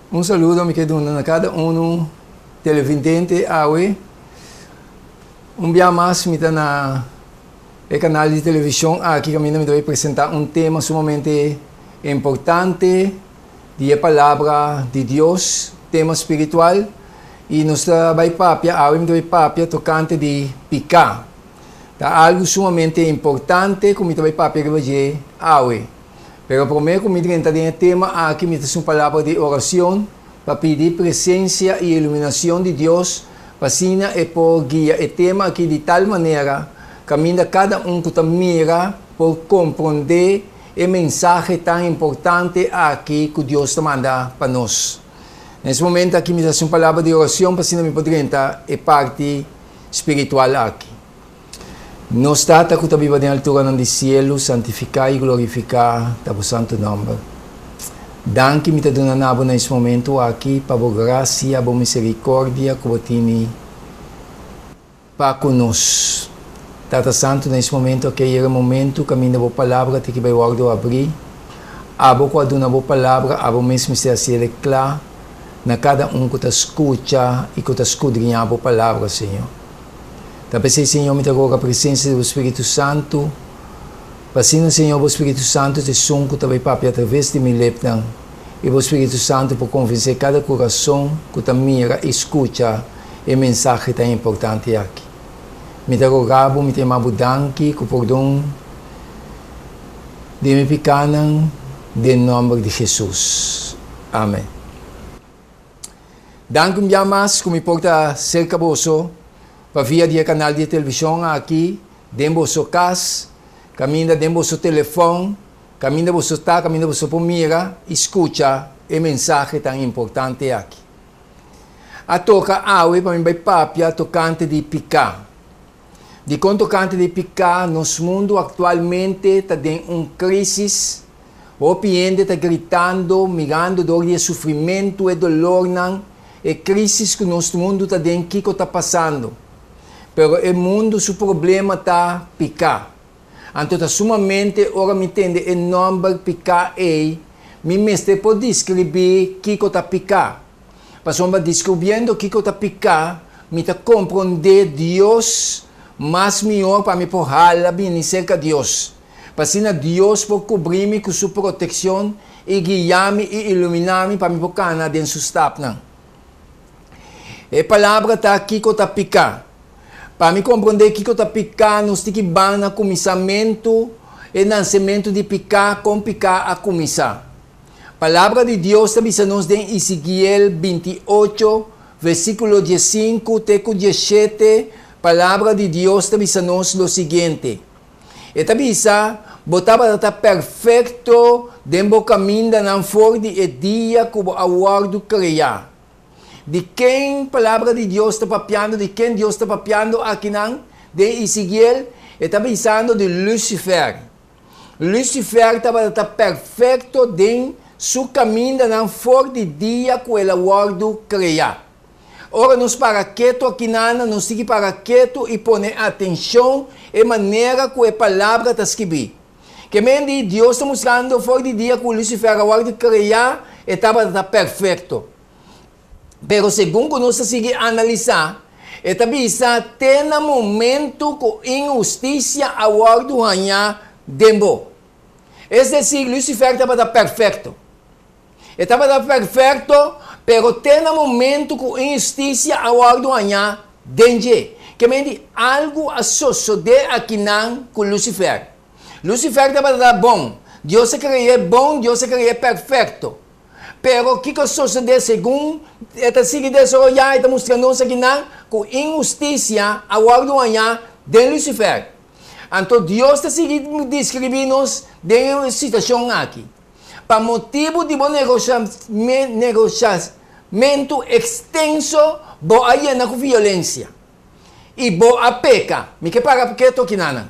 Un saludo mi ke duna na kada unu televidente awe. Un bia mas mi ta na e kanal di televishon aki kaminda mi ta bai presenta un tema sumamente importante di e palabra di Dios, tema spiritual, i nos ta bai papia awe mi ta bai papia tokante di piká. Ta algu sumamente importante ku mi ta bai papia riba dje awe. Pero promé ku mi drenta den e tema aki mi ta hasi un palabra di oracion pa pidi presencia i iluminacion di Dios pa asina e por guia e tema aki di tal manera kaminda kada un ku ta mira por komprondé e mensahe tan importante aki ku Dios ta manda pa nos. Na es momento aki mi ta hasi un palabra di oracion pa asina mi por drenta e parti spiritual aki. Nos Tata ku ta biba den alturanan di sielu, santifiká i glorifiká ta bo santu nòmber. Danki mi ta duna na bo na es momentu aki pa bo grasia, bo miserikòrdia ku bo tini pa ku nos. Tata Santu, na es momentu aki a yega e momentu kaminda bo palabra tin ki bai wòrdu abrí. Abo ku a duna bo palabra, abo mes mester hasi el e kla na kada un ku ta skucha i ku ta skudriñá bo palabra, Señor. Ta p'esei, Señor, mi ta roga presensia di bo Spiritu Santu, pa asina, Señor, bo Spiritu Santu ta esun ku ta bai papia atraves di mi lepnan, i bo Spiritu Santu por konvensé kada kurason ku ta mira i skucha e mensahe tan importante aki. Mi ta roga bo, mi ta yama bo danki ku pordon di mi pikanan, den nòmber di Hesus. Amen. Danki un bia mas ku mi por ta serka boso pa via di e kanal di e televishon aki den boso kas, kaminda den boso telefòn, kaminda boso ta, kaminda boso por mira i skucha e mensahe tan importante aki. A toka awe pa mi bai papia tokante di piká. Dikon tokante di piká nos mundu aktualmente ta den un krísis? Hopi hende ta gritando, mirando dor di e sufrimentu, e dolornan, e krísis ku nos mundu ta den kiko ta pasando. Pero e mundu su problema ta piká. Anto ta sumamente ora mi tende e nòmber piká ei, mi mester por deskribí kiko ta piká. Pasobra diskubriendo kiko ta piká, mi ta komprondé Dios mas mihó pa mi por hala bini serka Dios. Pa asina Dios por kubrí mi ku su protekshon i guia mi i iluminá mi pa mi por kana den su stapnan. E palabra ta kiko ta piká. Pa mi komprondé kiko ta piká, nos tin ki ban na kuminsamentu, e nansementu di piká, kon piká a kuminsá. Palabra di Dios ta bisa nos den Ezekiel 28, versíkulo 15 te ku 17, Palabra di Dios ta bisa nos lo siguiente. E ta bisa, Bo tabata ta perfekto den bo kamindanan for di e dia ku bo a wòrdu kreá. Di ken Palabra di Dios ta papiando? Di ken Dios ta papiando akinan den Ezekiel? E ta bisando di Lucifer. Lucifer tabata ta perfekto den su kamindanan for di dia ku el a wòrdu kreá. Ora nos para ketu akinana, nos sigui para ketu i pone atenshon e manera ku e Palabra ta skibí. Ke men di, Dios ta mustrando for di dia ku Lucifer a wòrdu kreá, e tabata ta perfekto. Pero segun ku nos ta sigui analisá, e ta bisa te na momentu ku inhustisia a wòrdu hañá den bo. Es desir, Lucifer tabata perfekto. E tabata perfecto, pero te na momento cu inhusticia a wordo hañá den dje. Ke men di algu a sosodé akinan cu Lucifer. Lucifer tabata bon. Dios a cre'é bon, Dios a cre'é perfecto. Pero kico a sosodé segun e ta sigui desaroyá, e ta mustra nos akinan cu inhusticia a wordo hañá den Lucifer. Anto Dios ta sigui describí nos den e situacion aki. Pa motibu di bo negoshamentu ekstenso bo a yena ku violensia i bo a peka. Mi ke para ketu akinanan.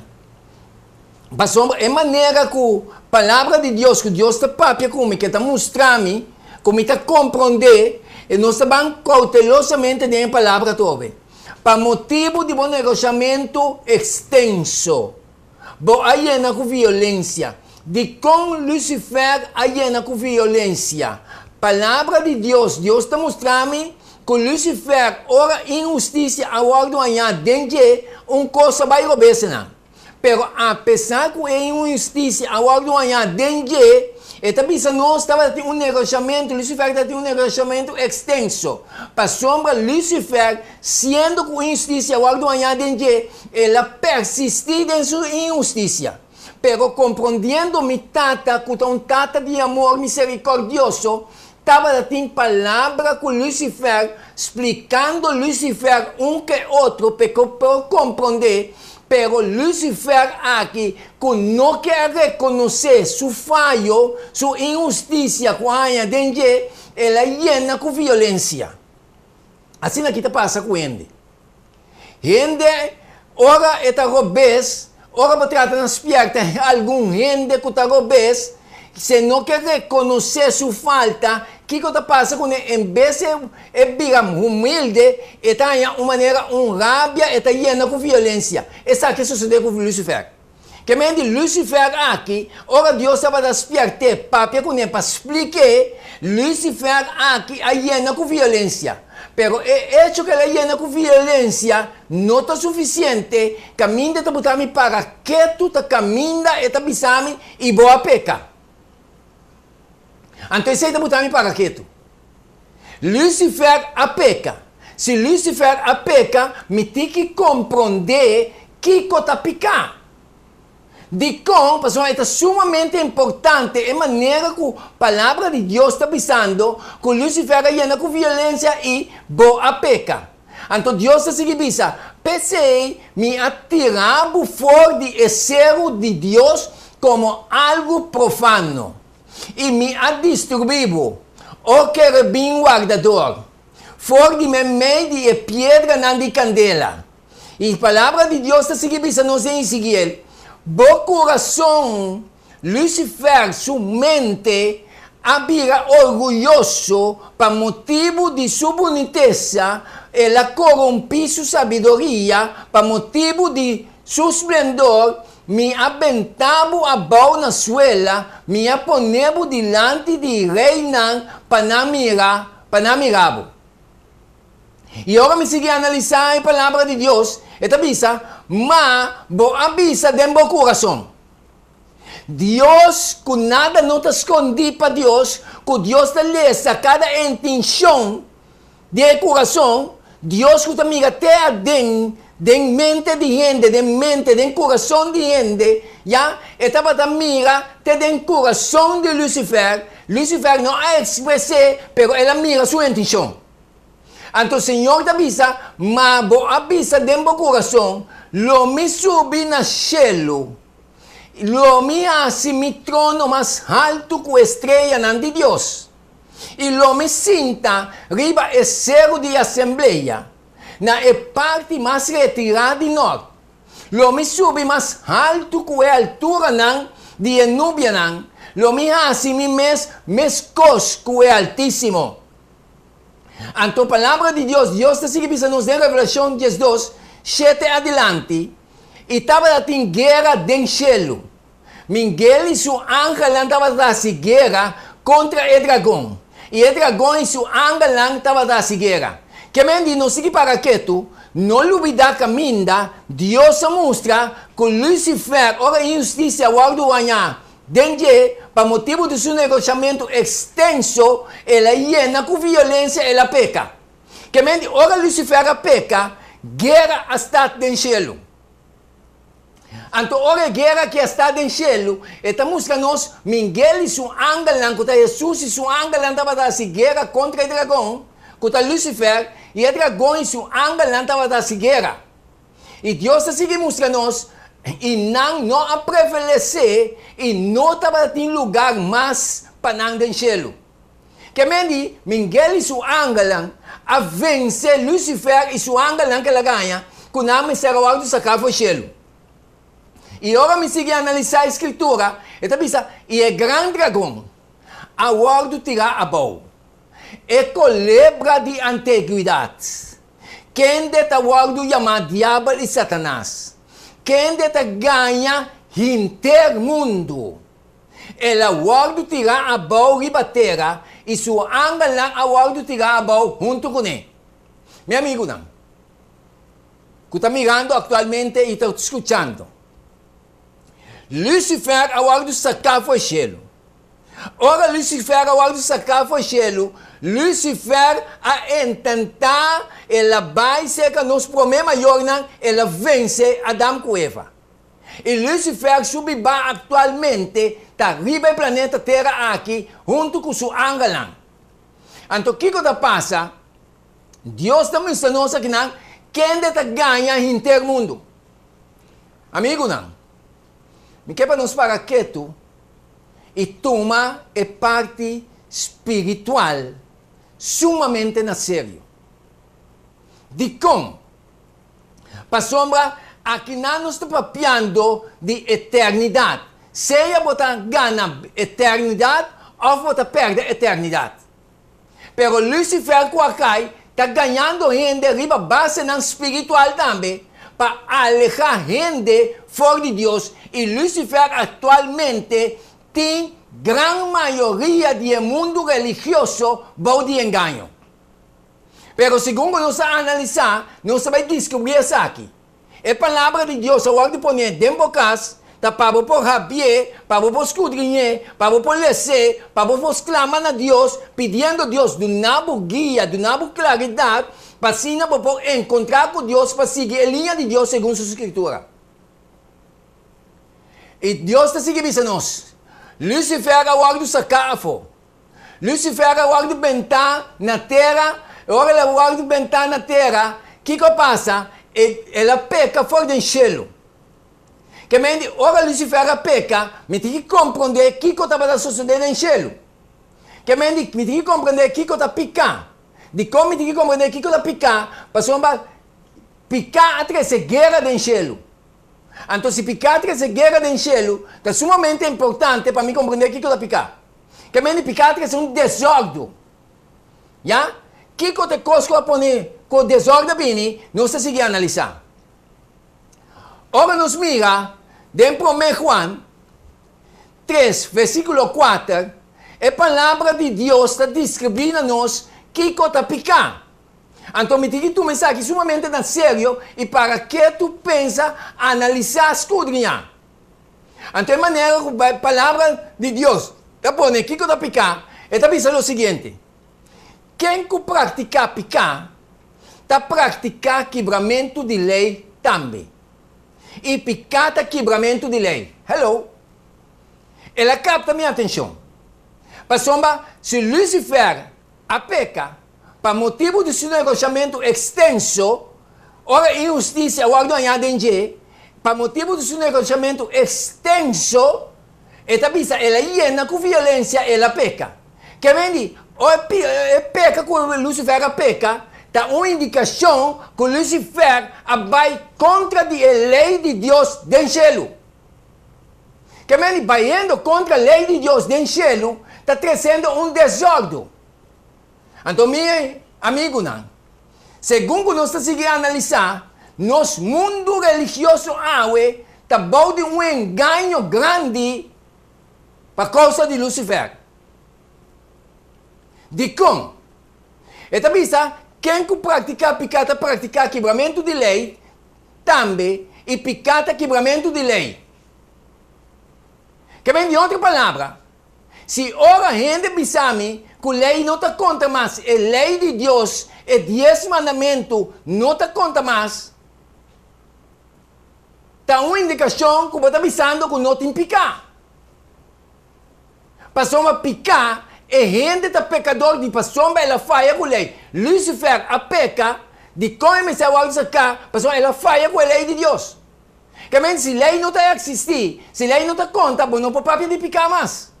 Pasobra e manera ku Palabra di Dios, ku Dios ta papia ku mi, ke ta mustra mi, ku mi ta komprondé, e nos ta ban koutelosamente den e Palabra atrobe. Pa motibu di bo negoshamentu ekstenso. Bo a yena ku violensia. Dikon Lucifer a yena ku violensia? Palabra di Dios, Dios ta mustra mi ku Lucifer ora inhustisia a wòrdu hañá den dje, un kos a bai robes nan. Pero apesar ku e inhustisia a wòrdu hañá den dje, e ta bisa nos tabatin un negoshamentu, Lucifer tabatin un negoshamentu ekstenso. Pasobra Lucifer, siendo ku inhustisia a wòrdu hañá den dje, el a persistí den su inhustisia. Pero komprondiendo mi Tata, ku ta un Tata di amor miserikòrdioso, tabata tin palabra ku Lucifer, splikando Lucifer un ke otro p'e por komprondé, pero Lucifer aki ku no ke a rekonosé su fayo, su inhustisia ku a haña den dje, el a yena ku violensia. Asina aki ta pasa ku hende. Hende, ora e ta robes, ora bo trata na spierta algun hende ku ta robes, si e no ke rekonosé su falta, kiko ta pasa kuné? En bes e bira humilde, e ta haña un manera un rabia, e ta yena ku violensia. Esaki a sosodé ku Lucifer. Ke men di Lucifer aki, ora Dios tabata spiert'é, papia kuné pa splik'é, Lucifer aki a yena ku violensia. Pero e echo ku el a yena ku violensia no ta sufisiente, kaminda e ta buta mi para ketu ta kaminda e ta bisa mi, I bo a peka. Anto esei ta buta mi para ketu. Lucifer a peka. Si Lucifer a peka, mi tin ki komprondé kiko ta piká. Dikon? Pasobra e ta sumamente importante e manera ku Palabra di Dios ta bisando ku Lucifer a yena ku violensia i bo a peka. Anto Dios ta sigui bisa, P'esei mi a tira bo for di e seru di Dios komo algu profano. I mi a distrubí bo, o kerebin wardador, for di meimei di e piedranan di kandela. I Palabra di Dios ta sigui bisa nos den Ezekiel, Bo kurason, Lucifer su mente, a bira orguyoso pa motibu di su bunitesa, el a korompí su sabiduria pa motibu di su splendor, Mi a benta bo abou na suela, mi a pone bo dilanti di reinan pa nan mira, pa nan mira bo. I ora mi sigui analisá e Palabra di Dios, e ta bisa, Ma bo a bisa den bo kurason, Dios, ku nada no ta skondí pa Dios, ku Dios ta lesa kada intenshon di e kurason, Dios ku ta mira te aden den mente di hende, den mente, den kurason di hende, ya, e tabata mira te den kurason di Lucifer, Lucifer no a ekspres'é, pero el a mira su intenshon. Anto Señor ta bisa, Ma bo a bisa den bo kurason, Lo mi subi na shelu, lo mi hasi mi trono mas haltu ku e streanan di Dios. I lo mi sinta riba e seru di asamblea, na e parti mas retirá di nòrt. Lo mi subi mas haltu ku e alturanan di e nubianan, lo mi hasi mi mes meskos ku e Altísimo. Anto Palabra di Dios, Dios ta sigui bisa nos den Revelashon 12, shete adilanti, I tabatin guera den shelu. Miguel i su angelnan tabata hasi guera kontra e dragon, i e dragon i su angelnan tabata hasi guera. Ke men di no sigui para ketu, no lubidá kaminda Dios a mustra ku Lucifer ora inhustisia wòrdu hañá den dje pa motibu di su negoshamentu ekstenso, el a yena ku violensia, el a peka. Ke men di ora Lucifer a peka, guera a stat den shelu. Anto ora e guera aki a sta den shelu, e ta mustra nos Miguel i su angelnan, ku ta Hesus i su angelnan tabata hasi guera kontra e dragon, ku ta Lucifer, i e dragon i su angelnan tabata hasi guera. I Dios ta sigui mustra nos, I nan no a prevalesé i no tabatin lugar mas pa nan den shelu. Ke men di, Miguel i su angelnan a vense Lucifer i su angelnan ku el a gaña, ku nan mester a wòrdu saká for shelu. I ora mi sigui analisá e Skritura, e ta bisa, I e gran dragon a wòrdu tirá abou, e kolebra di anteguidat, kende ta wòrdu yamá Diabel i Satanas, kende ta gaña henter mundu. El a wòrdu tirá abou riba tera i su angelnan a wòrdu tirá abou huntu kuné. Mi amigunan ku ta mirando aktualmente i ta skuchando, Lucifer a wòrdu saká for shelu. Ora Lucifer a wòrdu saká for shelu, Lucifer a intentá, el a bai serka nos promé mayornan, el a vense Adam ku Eva. I Lucifer su bibá aktualmente ta riba e planeta Tera aki huntu ku su angelnan. Anto kiko ta pasa? Dios ta mustra nos akinan kende ta gaña henter mundu. Amigunan, mi ke pa nos para ketu i tuma e parti spiritual sumamente na serio. Dikon? Pasobra akinan nos ta papiando di eternidat. Sea bo ta gana eternidat òf bo ta pèrdè eternidat. Pero Lucifer ku a kai ta gañando hende riba basenan spiritual tambe pa alehá hende for di Dios i Lucifer aktualmente tin gran mayoria di e mundu religioso bou di engaño. Pero segun ku nos ta analisá, nos ta bai diskubrí esaki. E Palabra di Dios a wòrdu poné den bo kas, ta pa bo por habié, pa bo por skudriñ'é, pa bo por les'é, pa bo por sklama na Dios, pidiendo Dios duna bo guia, duna bo klaridat, pa asina bo por enkontrá ku Dios pa sigui e liña di Dios segun su Skritura. I Dios ta sigui bisa nos, Lucifer a wòrdu saká afó. Lucifer a wòrdu bentá na tera, i ora el a wòrdu bentá na tera, kiko a pasa? E, el a peka for den shelu. Ke men di, ora Lucifer a peka, mi tin ki komprondé kiko tabata sosodé den shelu. Ke men di, mi tin ki komprondé kiko ta piká. Dikon mi tin ki komprondé kiko ta piká? Pasobra piká a trese guera den shelu. Anto si piká a trese guera den shelu, ta sumamente importante pa mi komprondé kiko ta piká. Ke men di piká ta trese un desòrdu. Ya? Kiko ta e kos ku a pone ku desòrdu a bini? Nos ta sigui analisá. Ora nos mira den Promé Juan tres, versíkulo kuater, e Palabra di Dios ta deskribí na nos kiko ta piká. Anto mi tin ki tuma esaki sumamente na serio i para ketu pensa, analisá, skudriñá. Anto e manera ku Palabra di Dios ta pone kiko ta piká, e ta bisa lo siguiente, Ken ku praktiká piká, ta praktiká kibramentu di lei tambe. I piká ta kibramentu di lei. Hello! El a kapta mi atenshon. Pasobra si Lucifer a peka pa motibu di su negoshamentu ekstenso, ora inhustisia a wòrdu hañá den dje, pa motibu di su negoshamentu ekstenso, e ta bisa el a yena ku violensia, el a peka. Ke men di, e peka ku Lucifer a peka ta un indikashon ku Lucifer a bai kontra di e lei di Dios den shelu. Ke men di, bayendo kontra lei di Dios den shelu ta tresendo un desòrdu. Anto mi amigunan, segun ku nos ta sigui analisá, nos mundu religioso awe ta bou di un engaño grandi pa kousa di Lucifer. Dikon? E ta bisa, Ken ku praktiká piká ta praktiká kibramentu di lei tambe, i piká ta kibramentu di lei. Ke men di otro palabra, Si ora hende bisa mi ku lei no ta konta mas, e lei di Dios, e Dies Mandamentu, no ta konta mas, ta un indikashon ku bo ta bisando ku no tin piká. Pasobra piká, e hende ta pekador di pasobra el a faya ku lei. Lucifer a peka, dikon e mester a wòrdu saká? Pasobra el a faya ku e lei di Dios. Ke men si lei no ta eksistí, si lei no ta konta, bo no por papia di piká mas.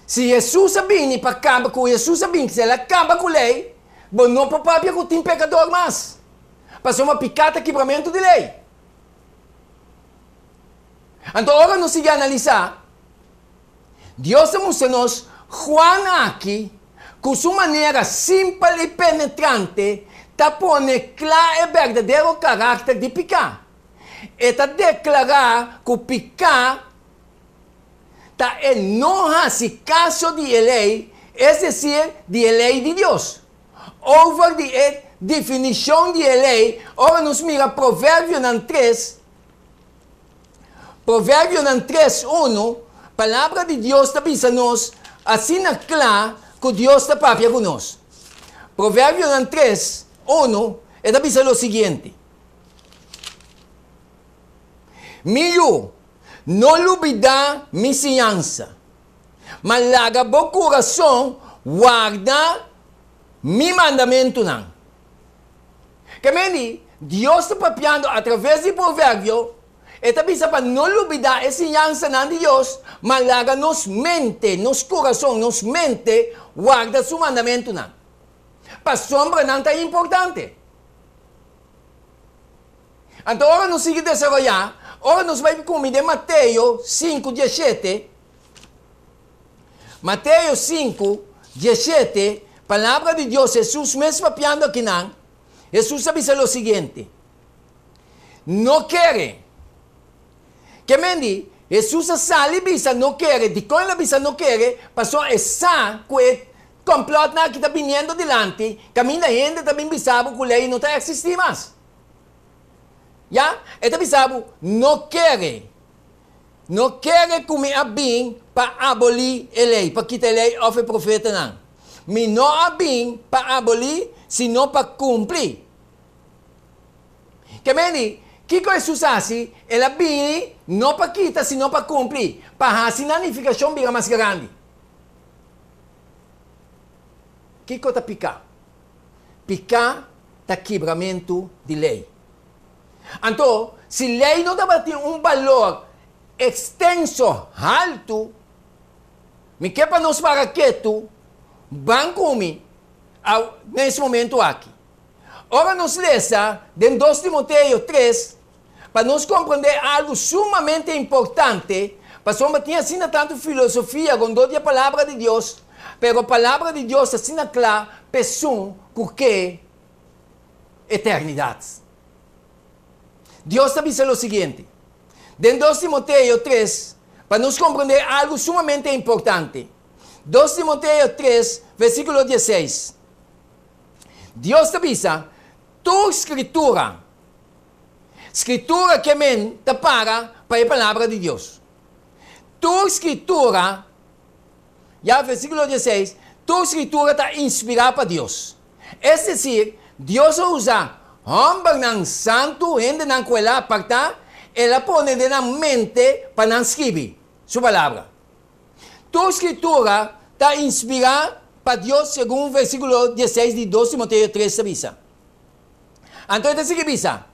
Si Hesus a bini pa kaba ku Hesus a bini, si el a kaba ku lei, bo no por papia ku tin pekador mas. Pasobra piká ta kibramentu di lei. Anto ora nos sigui analisá, Dios a mustra nos Juan aki ku su manera simpel i penetrante ta pone kla e berdadero karakter di piká. E ta deklará ku piká Ta e no hasi kaso di e lei, es desir, di e lei di Dios. Over di e definishon di e lei, ora nos mira Proverbionan tres, Proverbionan tres unu, Palabra di Dios ta bisa nos asina kla ku Dios ta papia ku nos. Proverbionan tres unu, e ta bisa lo siguiente, Mi yu, no lubidá mi siñansa, ma laga bo kurason warda mi mandamentunan. Ke meni, Dios ta papiando atraves di proverbio, e ta bisa pa no lubidá e siñansanan di Dios, ma laga nos mente, nos kurason, nos mente warda su mandamentunan. Pasobra nan ta importante. Anto ora nos sigui desaroyá, ora nos bai kumi den Mateo sinku dieshete, Mateo sinku, dieshete, Palabra di Dios, Hesus mes papiando akinan, Hesus a bisa lo siguiente, No kere. Ke men di, Hesus a sali bisa no kere. Dikon el a bisa no kere? Pasobra e sa ku e kòmplòtnan aki ta biniendo dilanti, kaminda hende ta bin bisa bo ku lei no ta eksistí mas. Ya, e ta bisa bo, no kere. No kere ku mi a bin pa abolí e lei, pa kita e lei òf e profetanan. Mi no a bin pa abolí, sino pa kumpli. Ke meni, kiko Hesus a hasi? El a bini no pa kita, sino pa kumpli, pa hasi nan nifikashon bira mas grandi. Kiko ta piká? Piká ta kibramentu di lei. Anto, si lei no tabatin un balor ekstenso haltu, mi ke pa nos para ketu, ban ku mi na es momentu aki. Ora nos lesa den dos Timoteo tres, pa nos komprendé algu sumamente importante, pasobra tin asina tantu filosofia rondó di e Palabra di Dios, pero Palabra di Dios ta asina kla p'esun ku ke eternidat. Dios ta bisa lo siguiente den dos Timoteo tres, pa nos komprendé algu sumamente importante. Dos Timoteo tres, versíkulo dieseis. Dios ta bisa, Tur Skritura, Skritura ke men ta para pa e Palabra di Dios. Tur Skritura, ya versíkulo dieseis, tur Skritura ta inspirá pa Dios. Es desir, Dios a usa hòmbernan santu, hendenan ku el a apartá, el a pone den nan mente pa nan skibi Su Palabra. Tur Skritura ta inspirá pa Dios segun versíkulo dieseis di dos Timoteo tres ta bisa. Anto e ta sigui bisa,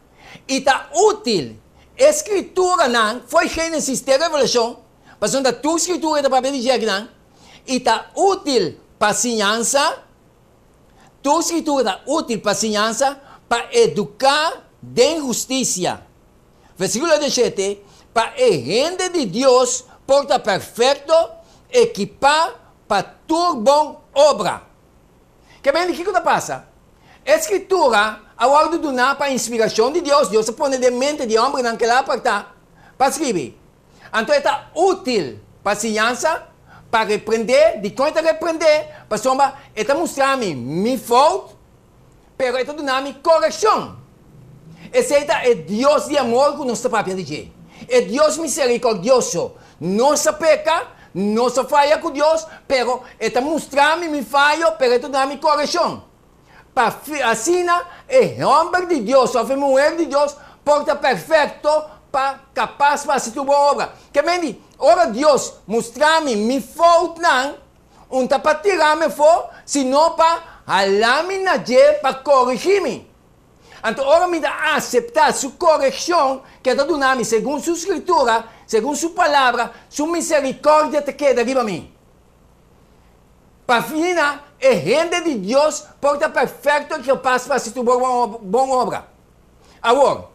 I ta útil e Skrituranan fo'i Génesis te Revelashon, pasobra ta tur Skritura e ta papia di dje akinan, i ta útil pa siñansa, Tur Skritura ta útil pa siñansa, pa eduká den hustisia. Versíkulo dieshete, Pa e hende di Dios por ta perfekto, ekipá pa tur bon obra. Ke bende kiko ta pasa? E Skritura a wòrdu duná pa inspirashon di Dios, Dios a pone den mente di e hòmbernan ku el a apartá pa skribi. Anto e ta útil pa siñansa, pa reprendé. Dikon e ta reprendé? Pasobra e ta mustra mi mi fout, pero e ta duna mi korekshon. Esei ta e Dios di amor ku nos ta papia di dje, e Dios miserikòrdioso. Nos a peka, nos a faya ku Dios, pero e ta mustra mi mi fayo, pero e ta duna mi korekshon. Pa asina e hòmber di Dios òf e muher di Dios por ta perfekto pa kapas pa hasi tur bon obra. Ke men di, ora Dios mustra mi mi foutnan, un ta pa tira mi afó, sino pa hala mi na dje pa korigí mi. Anto ora mi ta aseptá su korekshon ku e ta duna mi segun su Skritura, segun su Palabra, su miserikòrdia ta keda riba mi. Pa fina, e hende di Dios por ta perfekto i kapas pa hasi tur bon obra. Awor,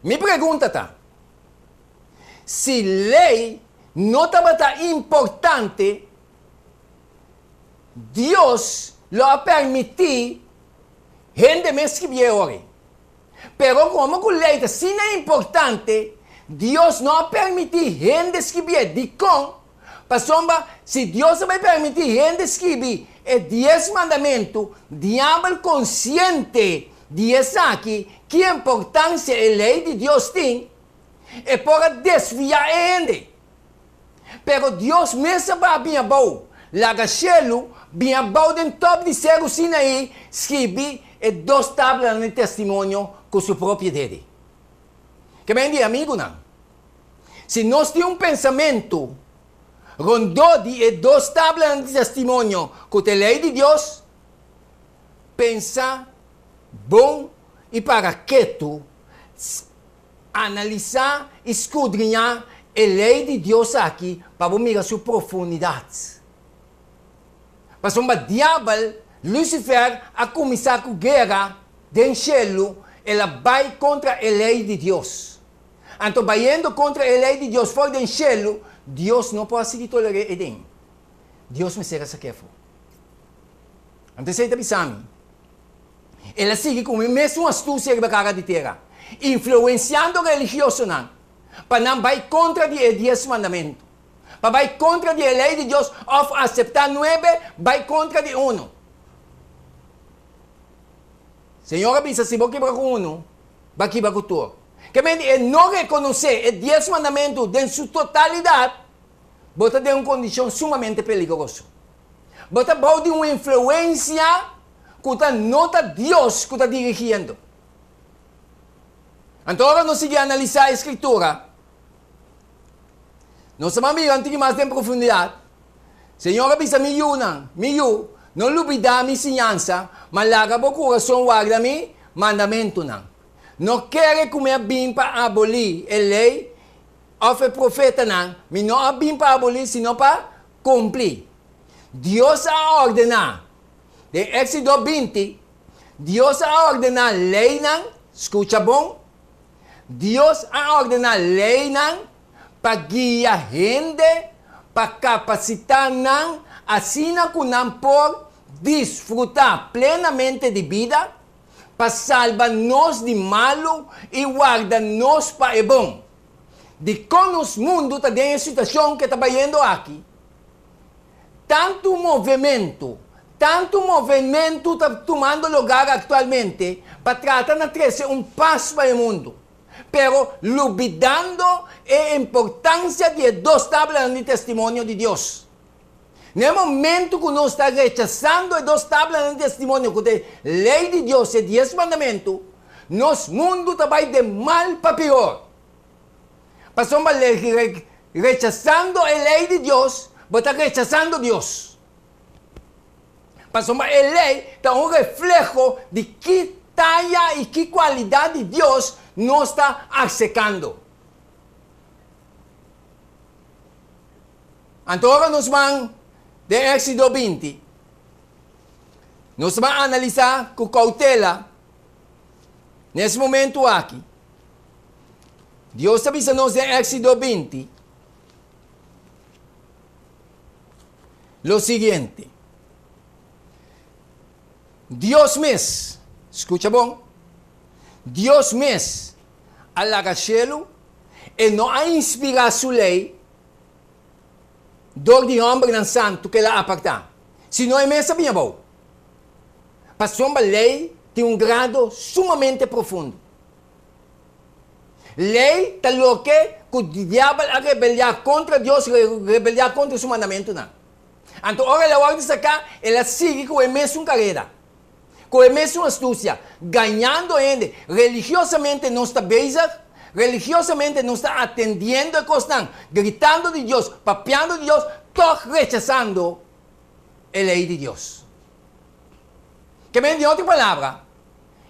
mi pregunta ta, Si lei no tabata importante, Dios lo a permití hende mes skibié ori. Pero komo ku lei ta asina importante, Dios no a permití hende skibié. Dikon? Pasobra si Dios a bai permití hende skibi e Dies Mandamentu, Diabel konsiente di esaki, ki importansia e lei di Dios tin, e por a desviá e hende. Pero Dios mes a baha bin abou, laga shelu bin abou den tòp di Seru Sinaí, skibi e dos tablanan di testimonio ku su propio dede. Ke men di, amigunan, si nos tin un pensamentu rondó di e dos tablanan di testimonio ku ta e lei di Dios, pensa bon i para ketu, Analisá i skudriñá e lei di Dios aki pa bo mira su profundidat. Pasobra Diabel, Lucifer, a kuminsá ku guera den shelu, el a bai kontra e lei di Dios. Anto bayendo kontra e lei di Dios for den shelu, Dios no por a sigui toler'é eden. Dios mester a sak'é afó. Anto esei ta bisa mi. El a sigui ku e mesun astusia riba kara di tera, influensiando religiosonan pa nan bai kontra di e Dies Mandamentu, pa bai kontra di e lei di Dios òf aseptá nuebe, bai kontra di unu. Señor a bisa, Si bo kibra ku unu, bo a kibra ku tur. Ke men di e no rekonosé e Dies Mandamentu den su totalidat, bo ta den un kondishon sumamente peligroso. Bo ta bou di un influensia ku ta no ta Dios ku ta dirigiendo. Anto ora nos sigui analisá e Skritura, nos ta ban mira un tiki mas den profundidat. Señor a bisa mi yunan, Mi yu, no lubidá mi siñansa, ma laga bo kurason warda mi mandamentunan. No kere ku mi a bin pa abolí e lei òf e profetanan, mi no a bin pa abolí sino pa kumpli. Dios a ordená Den Éxodo 20, Dios a ordená leinan, skucha bon, Dios a ordená leinan pa guia hende, pa kapasitá nan asina ku nan por disfrutá plenamente di bida, pa salba nos di malu i warda nos pa e bon. Dikon nos mundu ta den e situashon ku e ta bayendo aki? Tantu movementu, tantu movementu ta tumando lugar aktualmente pa trata na trese un pas pa e mundu, pero lubidando e importansia di e dos tablanan di testimonio di Dios. Na e momentu ku nos ta rechasando e dos tablanan di testimonio ku ta e lei di Dios i e Dies Mandamentu, nos mundu ta bai den mal pa pior. Pasobra rechasando e lei di Dios, bo ta rechasando Dios. Pasobra e lei ta un refleho di ki taya i ki kualidat di Dios nos ta aserkando. Anto ora nos ban den Éxodo 20, nos ta ban analisá ku koutela nes momentu aki. Dios ta bisa nos den Éxodo 20 lo siguiente. Dios mes, skucha bon, Dios mes a laga shelu, e no a inspirá su lei dor di hòmbernan santu ku el a apartá, sino e mes a bini abou. Pasobra lei tin un grado sumamente profundo. Lei ta loke ku diabel a rebeliá kontra Dios, rebeliá kontra su mandamentunan. Anto ora el a wòrdu saká, el a sigui ku e mesun kareda, ku e mesun astusia, gañando hende. Religiosamente nos ta bezig, religiosamente nos ta atendiendo e kosnan, gritando di Dios, papiando di Dios, tòg rechasando e lei di Dios. Ke men di otro palabra,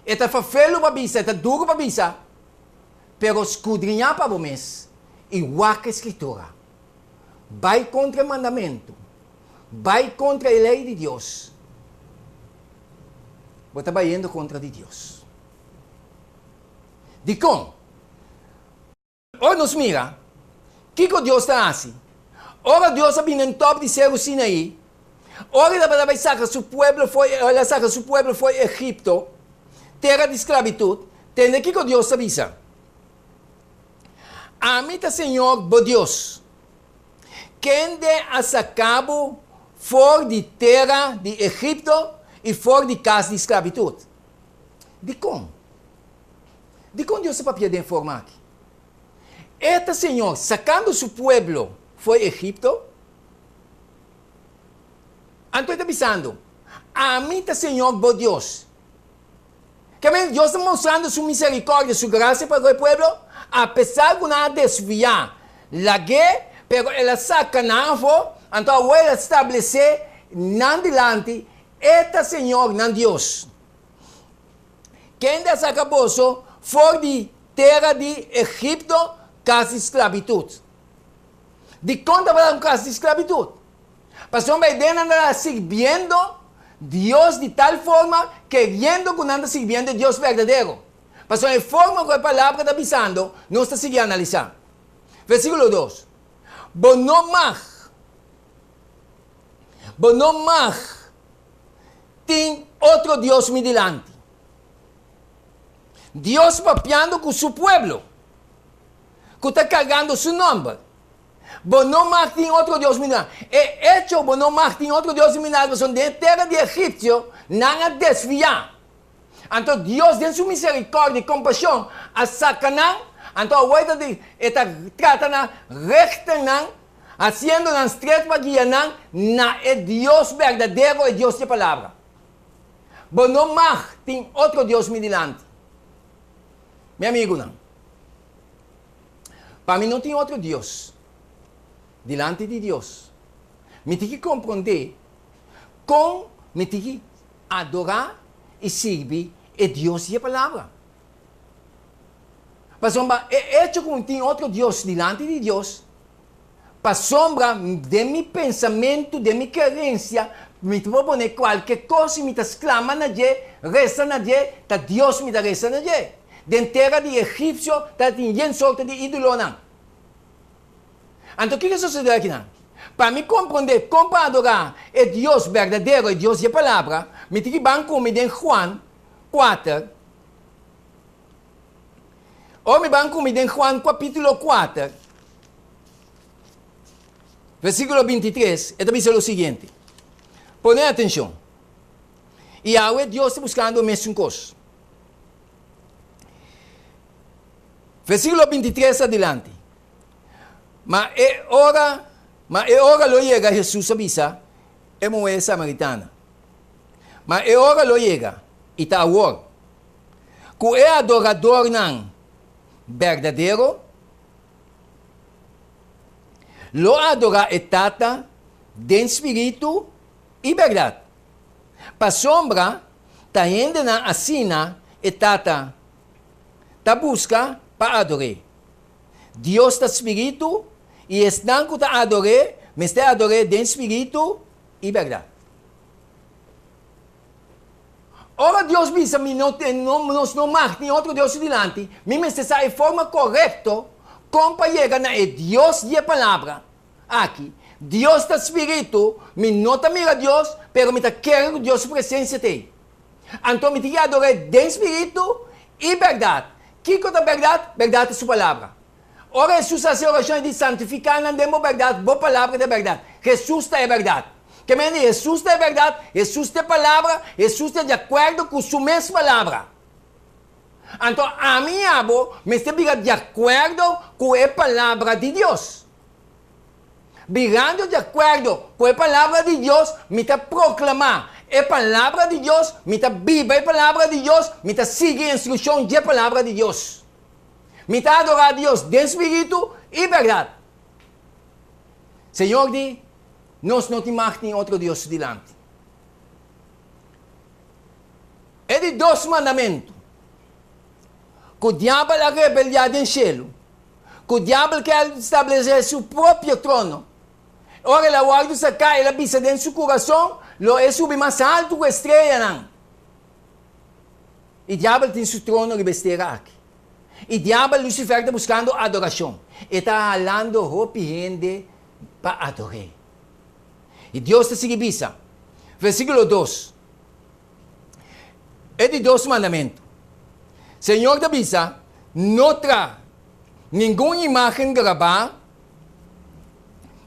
E ta fafelu pa bisa, e ta duru pa bisa, pero skudriñá pa bo mes i wak e Skritura. Bai kontra e mandamentu, bai kontra e lei di Dios, bo ta bayendo kontra di Dios. Dikon? Ora nos mira kiko Dios ta hasi, ora Dios a bini den top di Seru Sinaí, ora el tabata bai saka su pueblo for, el a saka su pueblo for Egipto, tera di sklabitut, tende kiko Dios ta bisa. Ami ta Señor bo Dios, kende a saka bo for di tera di Egipto i for di kas di sklabitut. Dikon? Dikon Dios ta papia den e forma aki? E ta Señor sakando su pueblo for Egipto? Anto e ta bisando, Ami ta Señor bo Dios. Keme Dios ta mostrando su misericordia, su gracia pa cu e pueblo, apesar cu nan a desvia, lag'é, pero el a saca nan afo, anto awor el a stablece nan dilanti, E ta Señor nan Dios, kende a saca boso for di tera di Egipto, cas di sclavitud. Dicon tabata un cas di sclavitud? Pasobra e den nan ta sirbiendo Dios di tal forma keriendo ku nan ta sirbiendo e Dios berdadero. Pasobra e forma ku e palabra ta bisando nos ta sigui analisá. Versíkulo dos, Bo no mag, bo no mag tin otro dios mi dilanti. Dios papiando ku su pueblo ku ta kargando su nòmber. Bo no mag tin otro dios mi dilanti. E echo bo no mag tin otro dios mi dilanti pasobra den e tera di egipsio nan a desviá. Anto Dios den su miserikòrdia i kompashon a saka nan, anto awor e ta di e ta trata na rechter nan, hasiendo nan stret pa guia nan na e Dios berdadero, e Dios di e Palabra. Bo no mag tin otro dios mi dilanti. Mi amigunan. Pa mi no tin otro Dios dilanti di Dios. Mi tin ki komprondé kon mi tin ki adorá i sirbi e Dios di e Palabra. Pasobra e echo ku mi tin otro Dios dilanti di Dios, pasobra den mi pensamentu, den mi kerensia, mi ta por pone kualke kos i mi ta sklama na dje, resa na dje, ta Dios mi ta resa na dje. Den tera di egipsio tabatin yen sorto di ídolonan. Anto kiko a sosodé akinan? Pa mi komprondé kon pa adorá e Dios berdadero, e Dios di e Palabra, mi tin ki ban ku mi den Juan kuater. Ora mi ban ku mi den Juan kapítulo kuater, versíkulo bintitres, e ta bisa lo siguiente. Pone atenshon. I awe Dios ta buskando e mesun kos. Versíkulo bintitres adilanti. Ma e ora, ma e ora lo yega, Hesus a bisa e muhé samaritana, ma e ora lo yega, i ta awor, ku e adoradornan berdadero lo adorá e Tata den spiritu i bèrdat. Pasobra ta hendenan asina e Tata ta buska pa ador'é. Dios ta Spiritu, i esnan ku ta ador'é mester ador'é den spiritu i bèrdat. Ora Dios bisa mi no nos no mag tin otro Dios su dilanti, mi mester sa e forma korekto kon pa yega na e Dios di e Palabra aki. Dios ta Spiritu, mi no ta mira Dios, pero mi ta kere ku Dios su presensia ta ei. Anto mi tin ki ador'é den spiritu i bèrdat. Kiko ta bèrdat? Bèrdat ta su Palabra. Ora Hesus a hasi orashon, e di, Santifiká nan den bo bèrdat, bo Palabra ta e bèrdat. Hesus ta e bèrdat. Ke mende Hesus ta e bèrdat, Hesus ta e Palabra, Hesus ta di akuerdo ku su mes Palabra. Anto ami i abo mester bira di akuerdo ku e Palabra di Dios. Birando di akuerdo ku e Palabra di Dios, mi ta proklamá e Palabra di Dios, mi ta biba e Palabra di Dios, mi ta sigui instrukshon dje Palabra di Dios. Mi ta adorá Dios den spiritu i bèrdat. Señor di, Nos no tin mag tin otro dios su dilanti. E di dos mandamentu ku diabel a rebeliá den shelu, ku diabel ke a stablesé su propio trono. Ora el a wòrdu saká, el a bisa den su kurason, Lo e subi mas haltu ku e streanan. I diabel tin su trono riba e stera aki. I diabel, Lucifer, ta buskando adorashon. E ta halando hopi hende pa ador'é. I Dios ta sigui bisa, versíkulo dos, E di dos mandamentu, Señor ta bisa, No tra. Ningun imágen grabá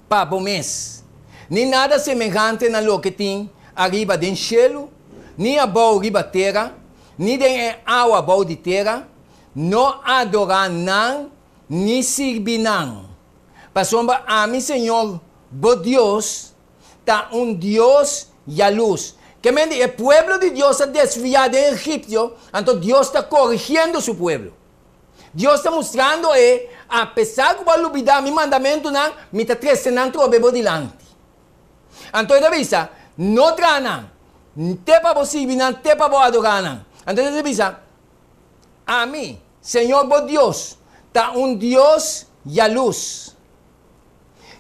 pa bo mes, ni nada semehante na loke tin ariba den shelu, ni abou riba tera, ni den e awa bou di tera, no adorá nan ni sirbi nan. Pasobra ami, Señor bo Dios, ta un Dios yalus. Ke men di e pueblo di Dios a desviá den Egipto, anto Dios ta korigiendo su pueblo. Dios ta mustrando e, Apesar ku bo a lubidá mi mandamentunan, mi ta trese nan trobe bo dilanti. Anto e ta bisa, No traha nan, te pa bo sirbi nan, te pa bo adorá nan. Anto e ta bisa, Ami, Señor bo Dios, ta un Dios yalus.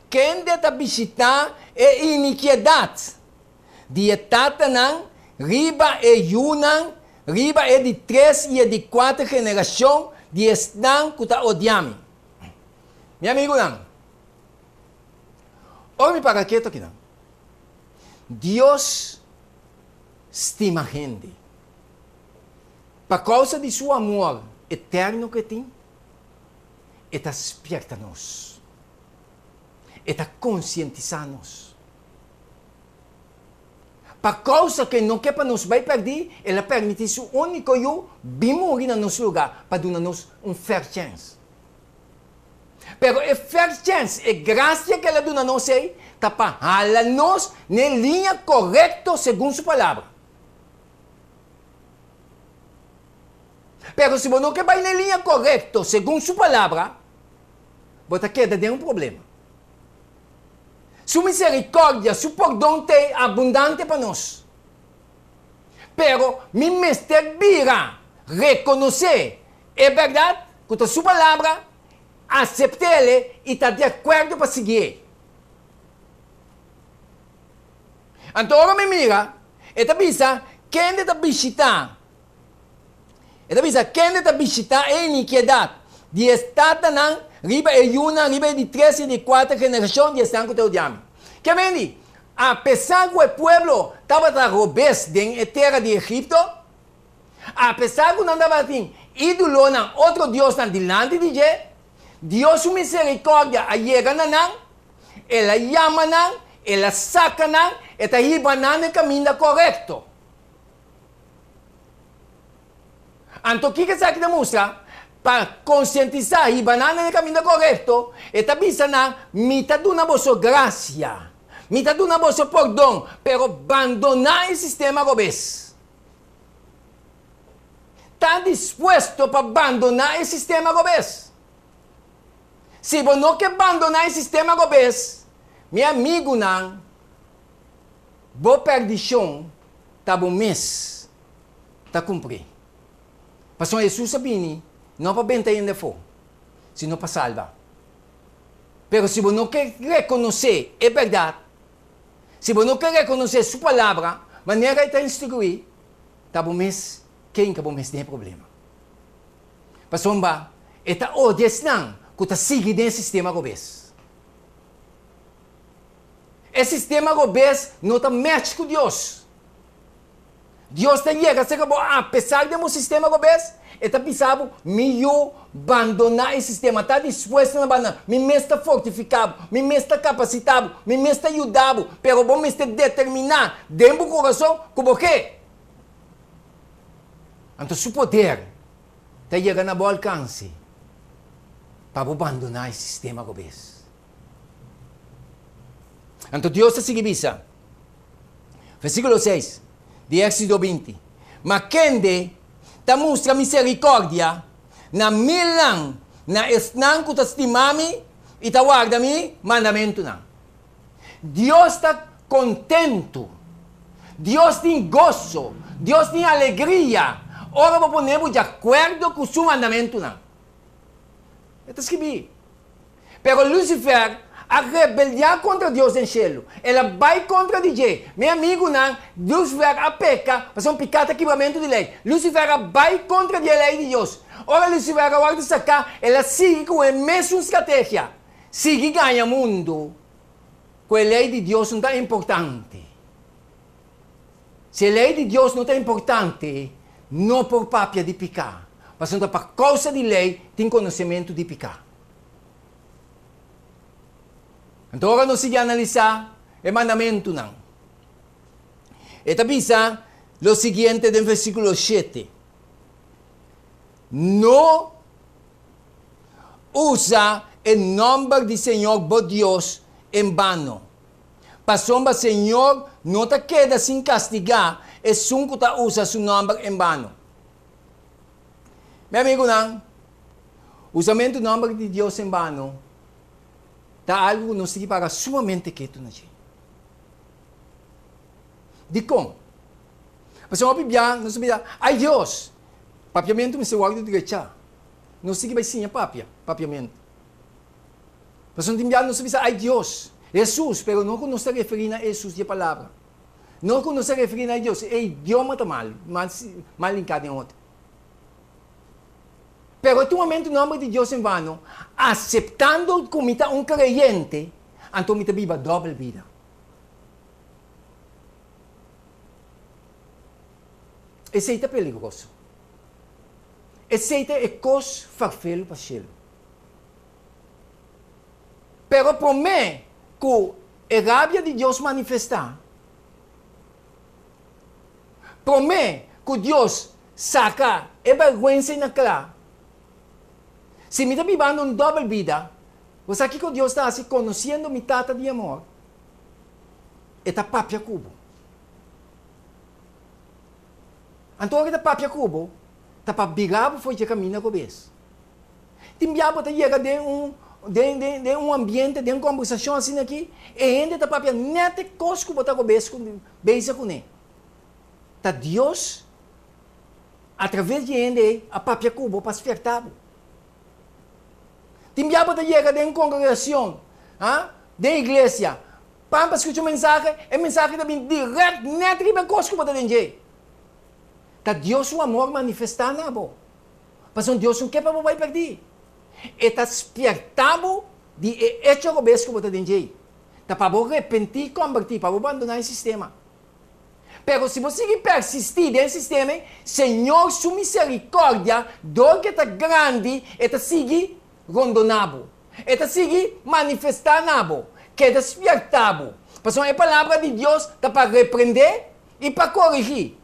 Kende ta bishitá e inikiedat di e tatanan riba e yunan, riba e di tres i e di kuater generashon di esnan ku ta odia mi. Mi amigunan, ora mi para ketu akinan, Dios stima hende. Pa kousa di su amor eterno ku e tin, e ta spierta nos. E ta konsientisá nos. Pa kousa ku e no ke pa nos bai pèrdí, el a pèrmití su úniko Yu bin muri na nos lugá pa duna nos un fair chèns. Pero e fair chèns, e grasia ku el a duna nos ei, ta pa hala nos n'e liña korekto segun su Palabra. Pero si bo no ke bai n'e liña korekto segun su Palabra, bo ta keda den un problema. Su misericordia, su pordon t'ei abundante pa nos. Pero mi mester bira reconoce e berdad cu ta su palabra, acept'ele y ta di acuerdo pa sigui'e. Anto ora mi mira, e ta bisa, Kende ta bishita E ta bisa, Kende ta bishitá e inikidat di e tatanan riba e yunan, riba e di tres i di kuater generashon di esnan ku ta odia mi? Ke mendi, apesar ku e pueblo tabata robes den e tera di Egipto, apesar ku nan tabatin ídolonan, otro diosnan dilanti di dje, Dios su miserikòrdia a yega na nan, el a yama nan, el a saka nan, e ta hiba nan na e kaminda korekto. Anto kiko esaki ta mustra? Pa konsientisá hiba nan na e kaminda korekto, e ta bisa nan, Mi ta duna boso grasia, mi ta duna boso pordon, pero bandoná e sistema robes. Ta dispuesto pa bandoná e sistema robes? Si bo no ke bandoná e sistema robes, mi amigunan, bo pèrdishon ta bo mes ta kumpli. Pasobra Hesus a bini no pa benta hende afó, sino pa salba. Pero si bo no ke rekonosé e bèrdat, si bo no ke rekonosé su Palabra manera e ta instruí, ta bo mes ke hinka bo mes den e problema. Pasobra e ta odia esnan ku ta sigui den e sistema robes. E sistema robes no ta match ku Dios. Dios ta yega serka bo apesar di bo sistema robes, e ta bisa bo, Mi yu, bandoná e sistema, ta dispuesto na bandoná, mi mes ta fortifiká bo, mi mes ta kapasitá bo, mi mes ta yuda bo, pero bo mester determiná den bo kurason ku bo ke. Anto su poder ta yega na bo alkanse pa bo bandoná e sistema robes. Anto Dios ta sigui bisa, versíkulo seis di Éksido 20, Ma kende ta mustra miserikòrdia na milnan, na esnan ku ta stima mi i ta warda mi mandamentunan. Dios ta kontentu, Dios tin goso, Dios tin alegria ora bo pone bo di akuerdo ku su mandamentunan. E ta skibí. Pero Lucifer a rebeldiá kontra Dios den shelu. El a bai kontra di dje. Mi amigunan, Lucifer a peka, pasobra un piká ta kibramentu di lei. Lucifer a bai kontra di e lei di Dios. Ora Lucifer a wòrdu saká, el a sigui ku e mesun strategia, sigui gaña mundu ku e lei di Dios no ta importante. Si e lei di Dios no ta importante, no por papia di piká, pasobra pa kousa di lei tin konosementu di piká. Anto ora nos sigui analisá e mandamentunan, e ta bisa lo siguiente den versíkulo shete, No usa e nòmber di Señor bo Dios en bano, pasobra Señor no ta keda sin kastigá esun ku ta usa su nòmber en bano. Mi amigunan, usamentu nòmber di Dios en bano ta algu ku nos tin ki para sumamente ketu na dje. Dikon? Pasobra hopi bia nos ta bisa, Ai Dios! Papiamentu mester wòrdu drechá. Nos tin ki bai siña papia papiamentu. Pasobra tin bia nos ta bisa, Ai Dios! Hesus! Pero no ku nos ta referí na Hesus di e Palabra. No ku nos ta referí na Dios. E idioma ta mal, mal, mal linká den otro. Pero e tumamentu nòmber di Dios en vano, aseptando ku mi ta un kreyente, anto mi ta biba dòbel bida. Esei ta peligroso. Esei ta e kos farfelu pa shelu. Pero promé ku e rabia di Dios manifestá, promé ku Dios saka e bèrgwensa ei na kla, si mi ta bibando un dòbel bida, bo sa kiko Dios ta hasi konosiendo mi Tata di amor? E ta papia ku bo. Anto ora e ta papia ku bo, ta pa bira bo for dje kaminda ku bes. Tin bia bo ta yega den un den den den un ambiente, den un kombersashon asina aki, e hende ta papia nèt e kos ku bo ta robes ku bezig kuné. Ta Dios atraves di e hende ei a papia ku bo pa spierta bo. Tin bia bo ta yega den un kongregashon, ha, den iglesia, pan pa skucha un mensahe, e mensahe ta bin dirèkt nèt riba e kos ku bo ta den dje. Ta Dios su amor manifestá na bo. Pasobra Dios no ke pa bo bai pèrdí. E ta spièrta bo di e echo robes ku bo ta den djei. Ta pa bo repentí i kòmbertí, pa bo bandoná e sistema. Pero si bo sigui persistí den e sistema ei, Señor su miserikòrdia, dor ku e ta grandi, e ta sigui rondoná bo. E ta sigui manifestá na bo. Keda spièrta bo. Pasobra e Palabra di Dios ta pa reprendé i pa korigí.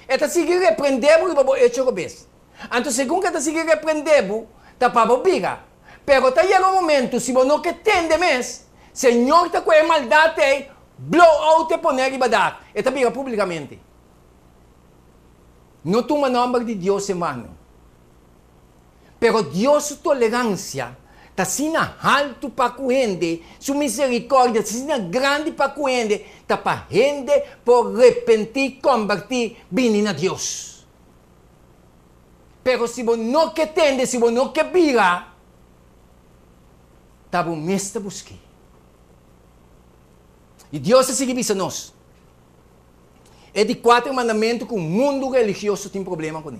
E ta sigui reprendé bo riba bo echo robes. Anto segun ku e ta sigui reprendé bo, ta pa bo bira. Pero ta yega un momentu, si bo no ke tende mes, Señor ta ku e maldat ei blow out e pone riba dak. E ta bira públikamente. No tuma nòmber di Dios en vano. Pero Dios su toleransia ta asina haltu pa ku hende, su miserikòrdia ta asina grandi pa ku hende, ta pa hende por repentí, kòmbertí, bini na Dios. Pero si bo no ke tende, si bo no ke bira, ta bo mes ta busk'é. I Dios ta sigui bisa nos e di kuater mandamentu ku mundu religioso tin problema kuné.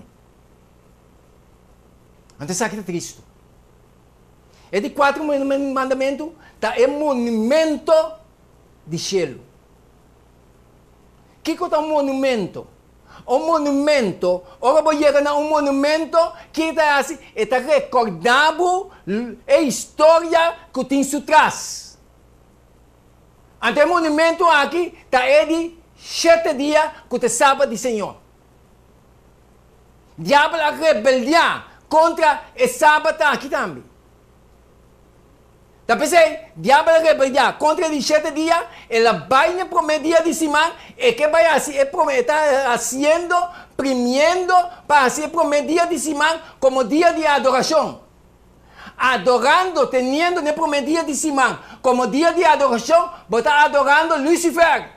Anto esaki ta tristu. E di kuater mandamentu ta e monumento di shelu. Kiko ta un monumento? Un monumento, ora bo yega na un monumento, ke ta hasi? E ta rekordá bo e historia ku tin su tras. Anto e monumento aki ta e di shete dia ku ta e Sabat di Señor. Diabel a rebeldiá kontra e Sabat aki tambe. Ta p'esei, Diabel a rebeldiá kontra e di shete dia, el a bai n'e promé dia di siman, e ke bai hasi e promé, e ta hasiendo, primiendo pa hasi e promé dia di siman komo dia di adorashon. Adorando, teniendo n'e promé dia di siman komo dia di adorashon, bo ta adorando Lucifer.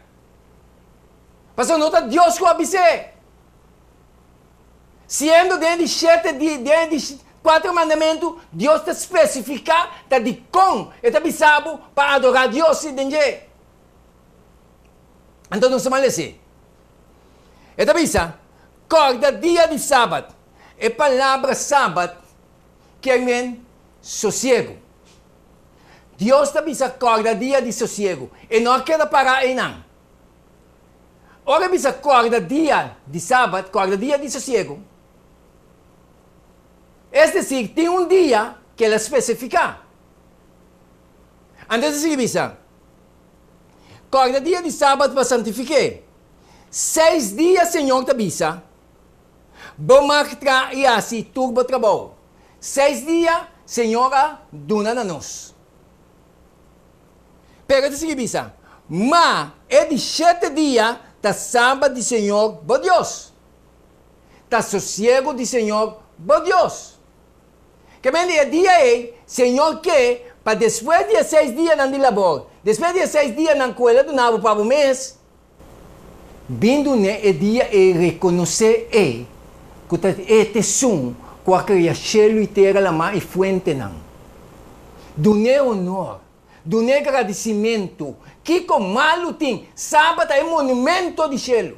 Pasobra no ta Dios ku a bis'é. Siendo den e di shete di, den e di kuater mandamentu, Dios ta spesifiká ta dikon e ta bisa bo pa adorá Dios si den dje. Anto nos ta malesé. E ta bisa, Kòrda dia di sabat. E palabra sabat kier men sosiegu. Dios ta bisa kòrda dia di sosiegu. E no a keda pará einan. Ora e bisa kòrda dia di sabat, kòrda dia di sosiegu, es desir, tin un dia ku el a spesifiká. Anto ta sigui bisa, Kòrda dia di sabat pa santifik'é. Seis dia Señor ta bisa, Bo mag tra i hasi tur bo trabou. Seis dia Señor a duna na nos. Pero e ta sigui bisa, Ma e di shete dia ta sabat di Señor bo Dios. Ta sosiego di Señor bo Dios. Ke men di e dia ei, Señor ke pa despues di e seis dianan di labor, despues di e seis dianan ku El a duna bo pa bo mes, bin dun'é e dia ei rekonosé e ku ta e t'esun ku a krea shelu i tera, lamá i fuentenan. Dun'é honor. Dun'é gradisimentu. Kiko malu tin? Sabat ta e monumento di shelu.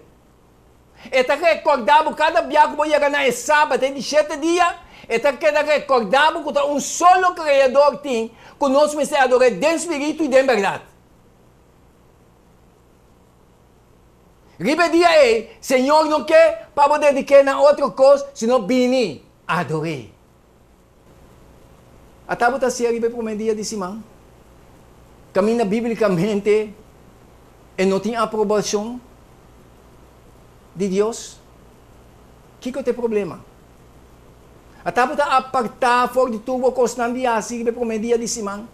E ta rekordá bo kada bia ku bo yega na e sabat, e di shete dia, e ta keda rekordá bo ku ta un solo Kreador tin ku nos mester ador'é den spiritu i den bèrdat. Riba e dia ei, Señor no ke pa bo dedik'é na otro kos sino bini ador'é. Ata bo ta hasié riba e promé dia di siman? Kaminda bíblikamente e no tin aprobashon di Dios? Kiko ta e problema? Ata bo ta apartá for di tur bo kosnan di hasi riba e promé dia di siman,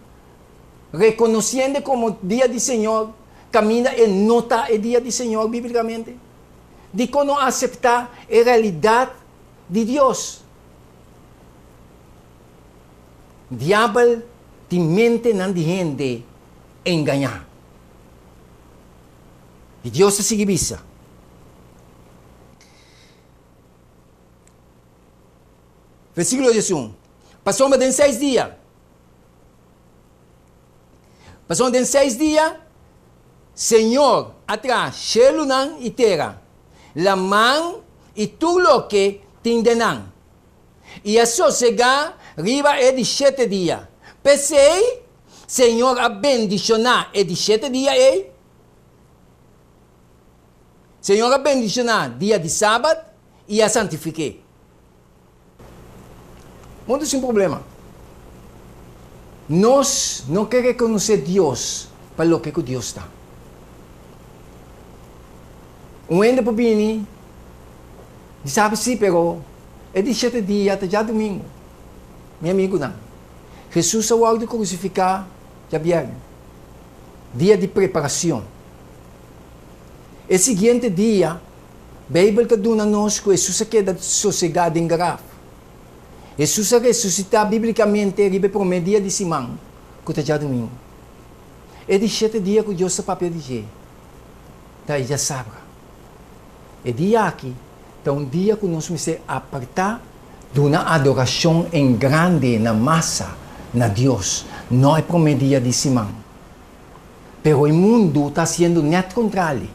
rekonosiendo komo dia di Señor, kaminda e no ta e dia di Señor bíblikamente? Dikon no aseptá e realidat di Dios? Diabel tin mentenan di hende engañá. I Dios ta sigui bisa. Versíkulo 11, Pasobra den seis dia, pasobra den seis dia Señor a traha shelunan i tera, laman i tur loke tin den nan. I a sosegá riba e di shete dia. P'esei, Señor a bendishoná e di shete dia ei. Señor a bendishoná dia di sabat i a santifik'é. Mundu sin problema. Nos no ke rekonosé Dios pa loke ku Dios ta. Un hende por bini di sabi si, pero e di shete dia ta djadumingu. Mi amigunan, Hesus a wòrdu krusifiká djabièrnè, dia di preparashon. E siguiente dia, Beibel ta duna nos ku Hesus a keda sosegá den graf. Hesus a resusitá bíblikamente riba e promé dia di siman, ku ta djadumingu. E di shete dia ku Dios ta papia di dje ta e djasabra. E dia aki ta un dia ku nos mester apartá duna adorashon en grande na masa na Dios, no e promé dia di siman. Pero e mundu ta hasiendo nèt kontrali,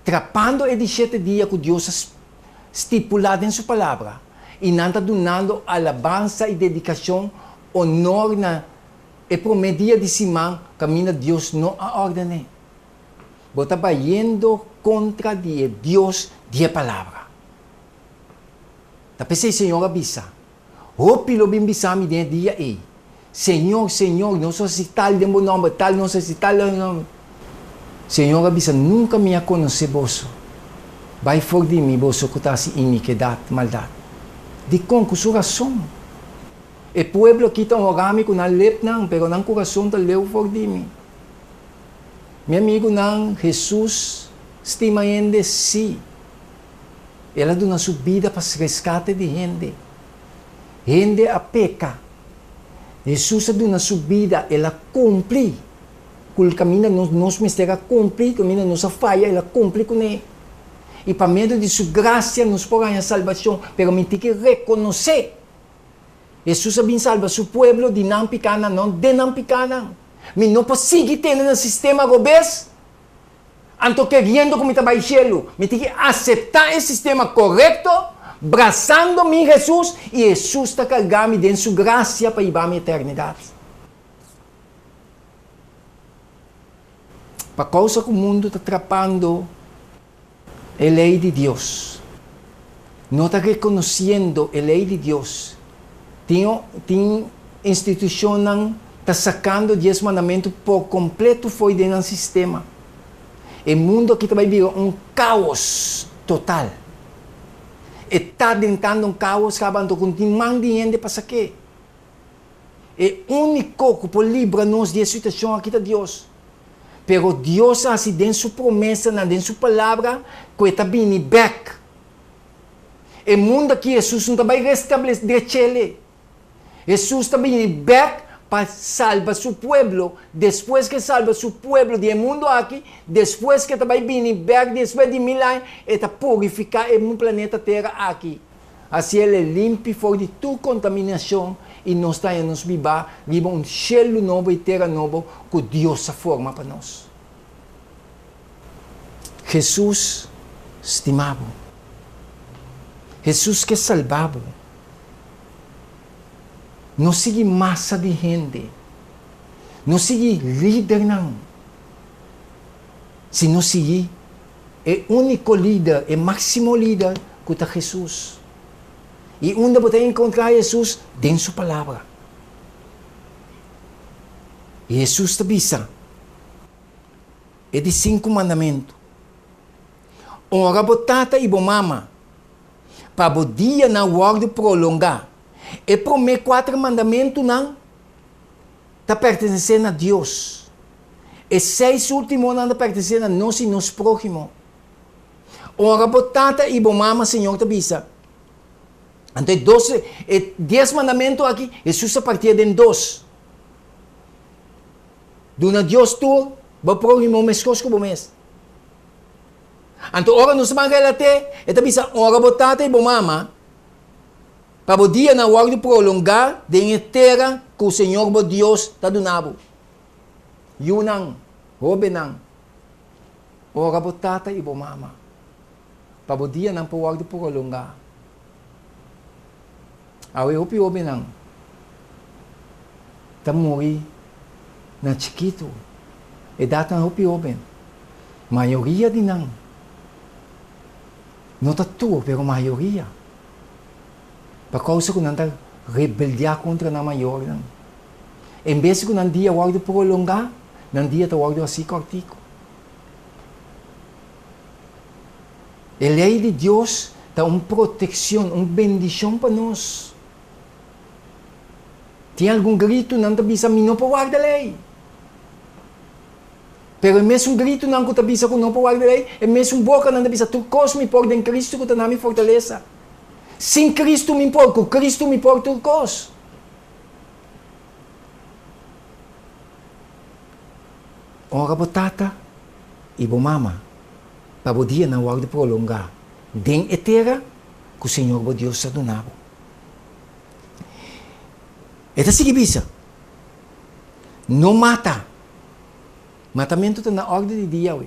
trapando e di shete dia ku Dios a stipulá den su Palabra, i nan ta dunando alabansa i dedikashon, onor na e promé dia di siman kaminda Dios no a orden'é. Bo ta bayendo kontra di e Dios di e Palabra. Ta p'esei Señor a bisa, Hopi lo bin bisa mi den e dia ei, Señor, Señor, nos a hasi tal den bo nòmber, tal nos a hasi tal den bo nòmber. Señor a bisa, Nunka mi a konosé boso. Bai for di mi, boso ku ta hasi inikedat, maldat. Dikon? Ku su rason. E pueblo akí ta honra mi ku nan lepnan, pero nan kurason ta leu for di mi. Mi amigunan, Hesus stima hende? Sí. El a duna su bida pa reskate di hende. Hende a peka. Hesus a duna su bida, el a kumpli ku el kaminda nos nos mester a kumpli, kaminda nos a faya, el a kumpli kuné. I pa medio di su grasia nos por haña salbashon, pero mi tin ki rekonosé Hesus a bin salba su pueblo di nan pikanan, no den nan pikanan. Mi no por sigui tene na sistema robes, anto keriendo ku mi ta bai shelu. Mi tin ki aseptá e sistema korekto, brasando mi Hesus, i Hesus ta karga mi den su grasia pa hiba mi eternidat. Pa kousa ku mundu ta trapando E lei di Dios. No ta rekonosiendo e lei di Dios. Tin tin institushonnan Ta sakando Dies Mandamentu por kompleto fo'i den nan sistema. E mundu aki ta bai bira un kaos total. E ta drentando un kaos kaba anto ku no tin man di hende pa sak'é. E úniko ku por libra nos di e situashon aki ta Dios. Pero Dios a hasi den su promesanan, den su Palabra, ku e ta bini bèk. E mundu aki Hesus no ta bai restablesé, drech'el. Hesus ta bini bèk pa salba su pueblo, despues ku e salba su pueblo di e mundu aki, despues ku e ta bai bini bèk despues di mil aña, e ta purifiká e planeta Tera aki. Hasi el e limpi for di tur kontaminashon i nos ta haña nos bibá riba un shelu nobo i tera nobo ku Dios a forma pa nos. Hesus stima bo. Hesus ke salba bo. No sigui masa di hende. No sigui lidernan. Sino sigui e úniko lider, e máksimo lider, ku ta Hesus. I unda bo ta enkontrá Hesus? Den su Palabra. I Hesus ta bisa e di sinku mandamentu, Onra bo tata i bo mama, pa bo dianan wòrdu prolongá. E promé kuater mandamentunan ta pertenesé na Dios. E seis últimonan ta pertenesé na nos i nos próhimo. Ora bo tata i bo mama, Señor ta bisa. Anto e dos, e dies mandamentu aki, Hesus a partié den dos. Duna Dios tur, bo próhimo meskos ku bo mes. Anto ora nos ta ban relat'é, e ta bisa, Ora bo tata i bo mama, pa bo dianan wòrdu prolongá den e tera ku Señor bo Dios ta duna bo. Yunan, hóbennan, ora bo tata i bo mama, pa bo dianan por wòrdu prolongá. Awe hopi hóbennan ta muri na chikitu, edatnan hopi hóben. Mayoria di nan, no ta tur, pero mayoria, pa kousa ku nan ta rebeldiá kontra nan mayornan. En bes ku nan dia wòrdu prolongá, nan dia ta wòrdu hasi kòrtiku. E lei di Dios ta un protekshon, un bendishon pa nos. Tin algun gritunan ta bisa, Mi no por warda lei. Pero e mesun gritunan ku ta bisa ku no por warda lei, e mesun bokanan ta bisa, Tur kos mi por den Kristu ku ta na mi fortalesa. Sin Kristu mi por, ku Kristu mi por tur kos. Ora bo tata i bo mama pa bo dianan wòrdu prolongá den e tera ku señor bo Dios a duna bo. E ta sigui bisa, No mata. Matamentu ta na òrdu di dia awe,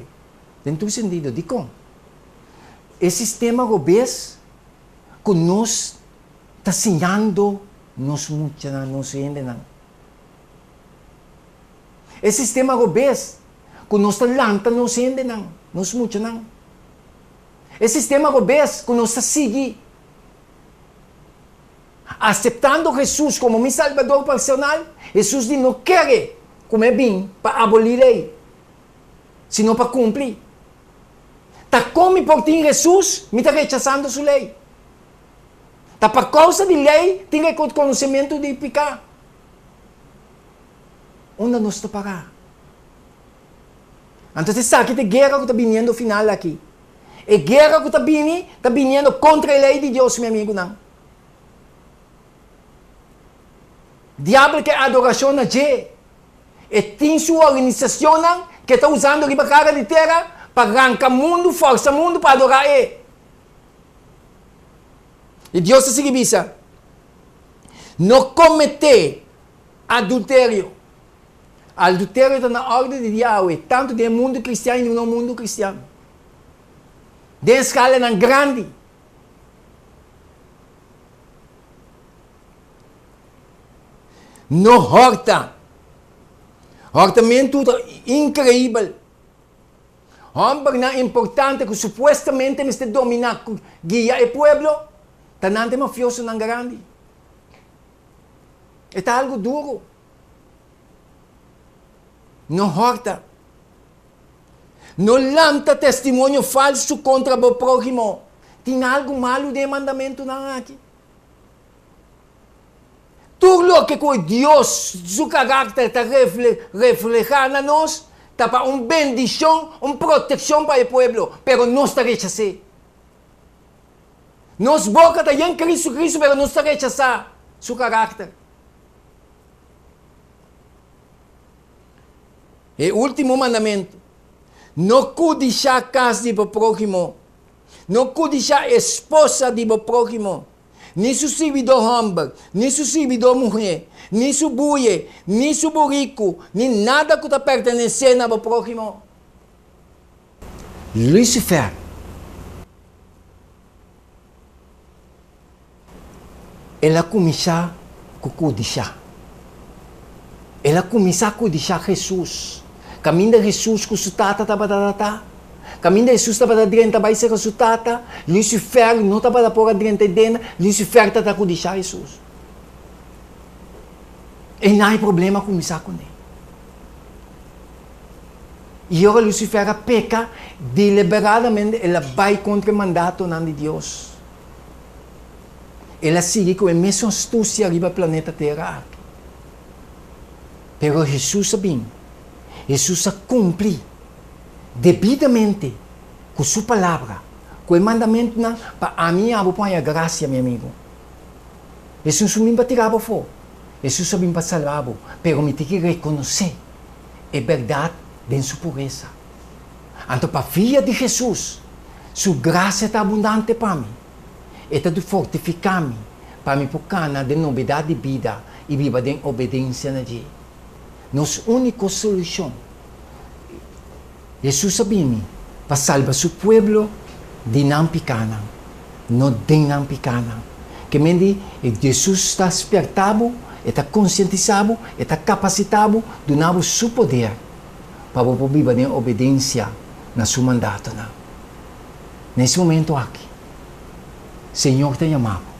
den tur sentido. Dikon? E sistema robes ku nos ta siñando nos muchanan, nos hendenan. E sistema robes ku nos ta lanta nos hendenan, nos muchanan. E sistema robes ku nos ta sigui aseptando Hesus komo mi Salbador personal. Hesus di no kere ku mi a bin pa abolí lei, sino pa kumpli. Ta kon mi por tin Hesus, mi ta rechasando su lei. Ta pa kousa di lei tin rekonosementu di piká. Unda nos ta pará? Anto esaki ta e guera ku ta biniendo final aki. E guera ku ta bini, ta biniendo kontra e lei di Dios, mi amigunan. Diabel ke adorashon na dje. E tin su organisashonnan ku e ta usando riba kara di tera pa ranka mundu, forsa mundu pa adorá e. I Dios ta sigui bisa, No kometé adulterio. Adulterio ta na orde di dia awe, tantu den e mundu kristian i no mundu kristian. Den eskalanan grandi. No hòrta. Hòrtamentu ta inkreibel. Hòmbernan importante ku supuestamente mester dominá, guia e pueblo, ta nan ta e mafiosonan grandi. E ta algu duru. No hòrta. No lanta testimonio falsu kontra bo próhimo. Tin algu malu den e mandamentunan aki? Tur loke ku Dios su karakter ta reflehá na nos ta pa un bendishon, un protekshon pa e pueblo, pero nos ta rechas'é. Nos boka ta yen Kristu, Kristu, pero nos ta rechasá su karakter. E último mandamentu, No kudishá kas di bo próhimo, no kudishá esposa di bo próhimo, ni su sirbidó hòmber, ni su sirbidó muhé, ni su buye, ni su buriku, ni nada ku ta pertenesé na bo próhimo. Lucifer El a kuminsá ku kudishá. El a kuminsá kudishá Hesus. Kaminda Hesus ku su Tata tabata ta, kaminda Hesus tabata drenta bai serka su Tata, Lucifer no tabata por a drenta ei den, Lucifer tabata kudishá Hesus. Einan e problema a kuminsá kuné. I ora Lucifer a peka, deliberadamente el a bai kontra e mandatonan di Dios. El a sigui ku e mesun astusia riba planeta Tera aki. Pero Hesus a bin. Hesus a kumpli debidamente ku su palabra, ku e mandamentunan pa ami i abo por haña grasia, mi amigu. Hesus no bin pa tira bo afó. Hesus a bin pa salba bo. Pero mi tin ki rekonosé e bèrdat den su puresa. Anto pa via di Hesus, su grasia ta abundante pa mi. E ta fortifiká mi pa mi por kana den nobedat di bida i biba den obedensia na dje. Nos úniko solushon, Hesus a bini pa salba su pueblo di nan pikánan, no den nan pikánan. Ke men di, Hesus ta spièrtá bo, e ta konsientisá bo, e ta kapasitá bo, duna bo su poder pa bo por biba den obedensia na su mandatonan. Na es momento aki, Señor ta yama bo.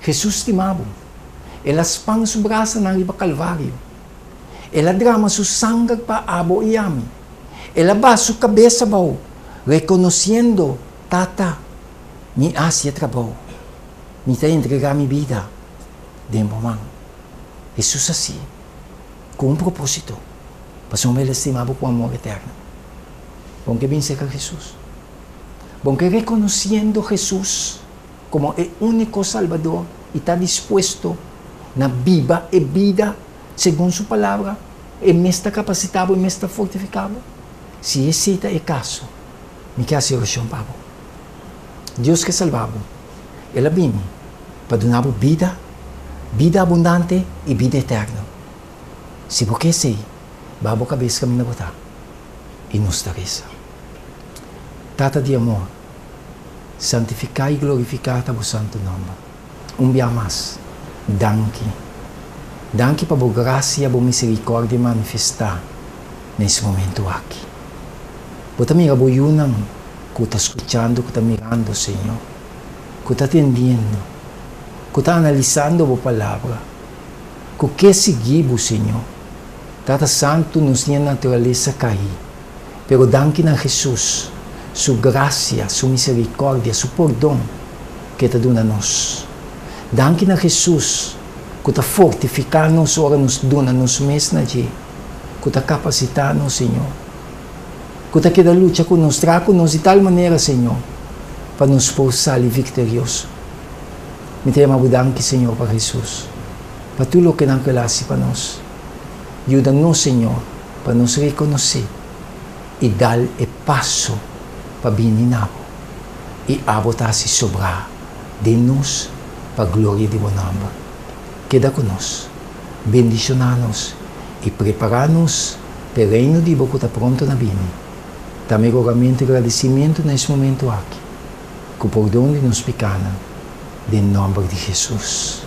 Hesus stima bo. El a span su brasanan riba Kalvario. El a drama su sanger pa abo i ami. El a baha su kabes abou, rekonosiendo, Tata, mi hasi e trabou. Mi ta entregá mi bida den bo man. Hesus hasi ku un propósito, pasobra el a stima bo ku amor eterno. Bon ke bin serka Hesus. Bon ke rekonosiendo Hesus komo e úniko Salbador i ta dispuesto na biba e bida segun Su Palabra, e mes ta kapasitá bo, e mes ta fortifiká bo. Si esei ta e kaso, mi ke hasi orashon pa bo. Dios ke salba bo. El a bini pa duna bo bida, bida abundante i bida eterno. Si bo ke esei, baha bo kabes kaminda bo ta i nos ta resa. Tata di amor, santifiká i glorifiká ta bo santu nòmber. Un bia mas, danki. Danki pa bo grasia, bo miserikòrdia manifestá na es momentu aki. Bo ta mira bo yunan ku ta skuchando, ku ta mirando, Señor, ku ta atendiendo, ku ta analisando bo palabra, ku ke sigui bo, Señor. Tata Santu, nos tin e naturalesa kaí, pero danki na Hesus, Su grasia, Su miserikòrdia, Su pordon ku E ta duna nos. Danki na Hesus ku ta fortifiká nos ora nos duna nos mes na dje, ku ta kapasitá nos, Señor, ku ta keda lucha ku nos, traha ku nos di tal manera, Señor, pa nos por sali viktorioso. Mi ta yama Bo danki, Señor, pa Hesus, pa tur loke nan ku El a hasi pa nos. Yuda nos, Señor, pa nos rekonosé i dal e paso pa bini na Bo, i Abo ta hasi sobrá den nos pa gloria di Bo nòmber. Keda ku nos, bendishoná nos i prepará nos p'e Reino di Bo ku ta pronto na bini. Ta mi rogamentu i gradisimentu na es momentu aki, ku pordon di nos pikánan, den nòmber di Hesus.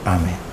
Amen.